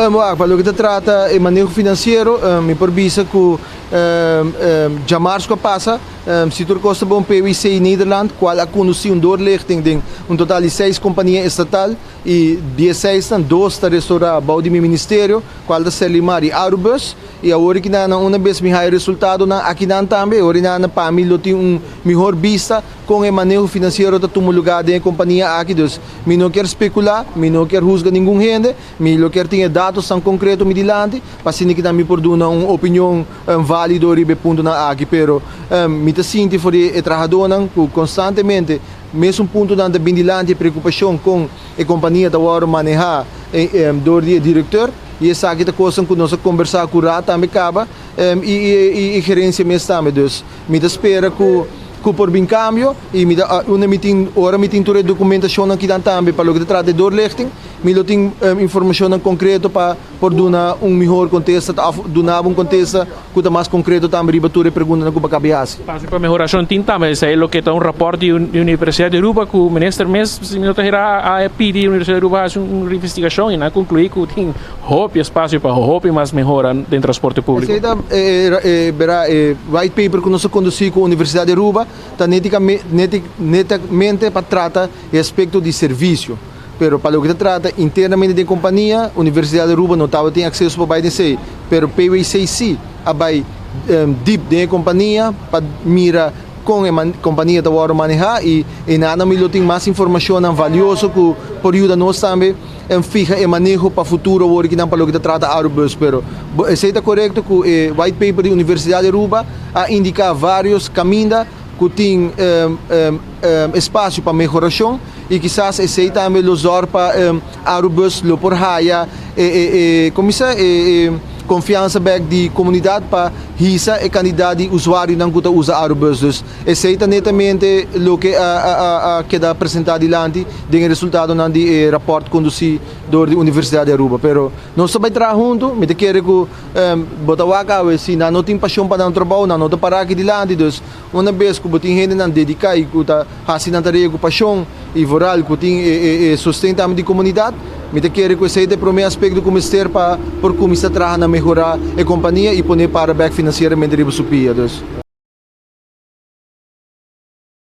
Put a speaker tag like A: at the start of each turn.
A: Pa loke ta trata e maneho finansiero, mi por bisa ku djamars ku a pasa, si tur kos ta bon, PwC Nederland, kual a kondusí un doorlichting den un total di seis kompania estatal i di e seisnan dos ta restorá bou di mi ministerio, kual ta Serlimar i Arubus. I awor ki nan una bes mi haya resultadonan akinan tambe, e ora nan pa mi lo tin un mihor bista kon e maneho finansiero ta tuma lugá den e kompania aki. Dus mi no kier spekulá, mi no kier husga ningun hende, mi lo kier tin e datosnan konkreto mi dilanti pa asina ki nan mi por duna un opinion válido riba e puntonan aki. Pero mi ta sinti for di e trahadónan ku konstantemente mesun puntonan ta bin dilanti, e preokupashon kon e kompania ta wòrdu manehá dor di e direktor. I esaki ta kosnan ku nos a kombersá ku Raad tambe kaba i e gerensia mes tambe. Dus mi ta spera ku ku por bin kambio i mi ta unda mi tin ora mi tin tur e dokumentashonnan kinan tambe pa loke ta trata e doorlichting mi lo tin informashonnan konkreto pa por duna un mihor kontesta òf duna bo un kontesta ku ta mas konkreto tambe riba tur e preguntanan ku bo a kaba di hasi.
B: Paso pa mehorashon tin tambe. Esei loke ta un rapòrt di Universidat di Aruba ku minister mes, si mi no ta hera, a pidi Universidat di Aruba hasi un investigashon i nan a konkluí ku tin hopi espasio pa hopi mas mehora den transporte públiko.
A: Esei ta e bera e white paper ku nos a kondusí ku Universidat di Aruba ta netamente pa trata e aspekto di servisio. Pero pa loke ta trata internamente den kompania, Universidat di Aruba no tabatin akseso pa bai den esei, pero PwC si a bai dip den e kompania pa mira kon e kompania ta wòrdu manehá i einan mi lo tin mas informashonnan valioso ku por yuda nos tambe fiha e maneho pa futuro awor kinan pa loke ta trata Arubus. Pero esei ta korekto ku e white paper di Universidat di Aruba a indiká vários kaminda ku tin espasio pa mehorashon. Y kisas esey tambe lo zorg pa Arubus lo por haya e e como bisa e e confiansa bek di comunidad pa hisa e cantidad di usuarionan cu ta usa Arubus. Dus esey ta netamente loke a a a keda presenta dilanti den e resultadonan di e rapport conduci door di Universidad di Aruba. Pero nos ta bay traha hunto, mi ta kere cu bo ta wak awe si nan no tin pasion pa nan trabao nan no ta para aki dilanti. Dus una bes cu bo tin hendenan dedica y cu ta hasi nan tarea ku pashon i vooral ku tin e sosten tambe di komunidat. Mi ta kere ku esei ta e promé aspekto ku mester pa por kuminsá traha na mehorá e kompania i pone para bèk finansieramente riba su pia. Dus.